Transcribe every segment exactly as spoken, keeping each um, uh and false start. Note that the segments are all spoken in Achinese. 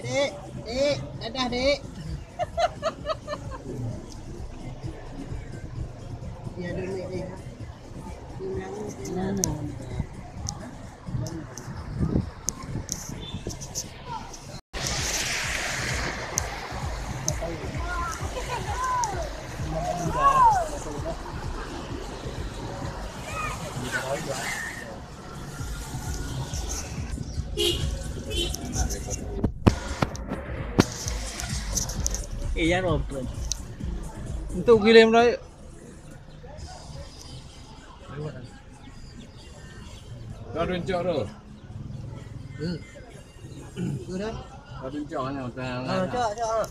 Dek, dek, dadah, dek. Ya, duduk, dek. Eh, ya, Rom. Untuk giling mulai. Kau runcok tu. Hmm. Tu dah. Kau runcok mana? Ah, cok, cok, ah.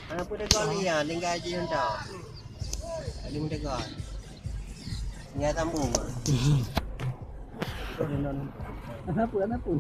Hana peue teugöt lé nyan, tinggai jih mantong. Tadi meuteugöt. Tinggai sambung. Hana peue, hana peue.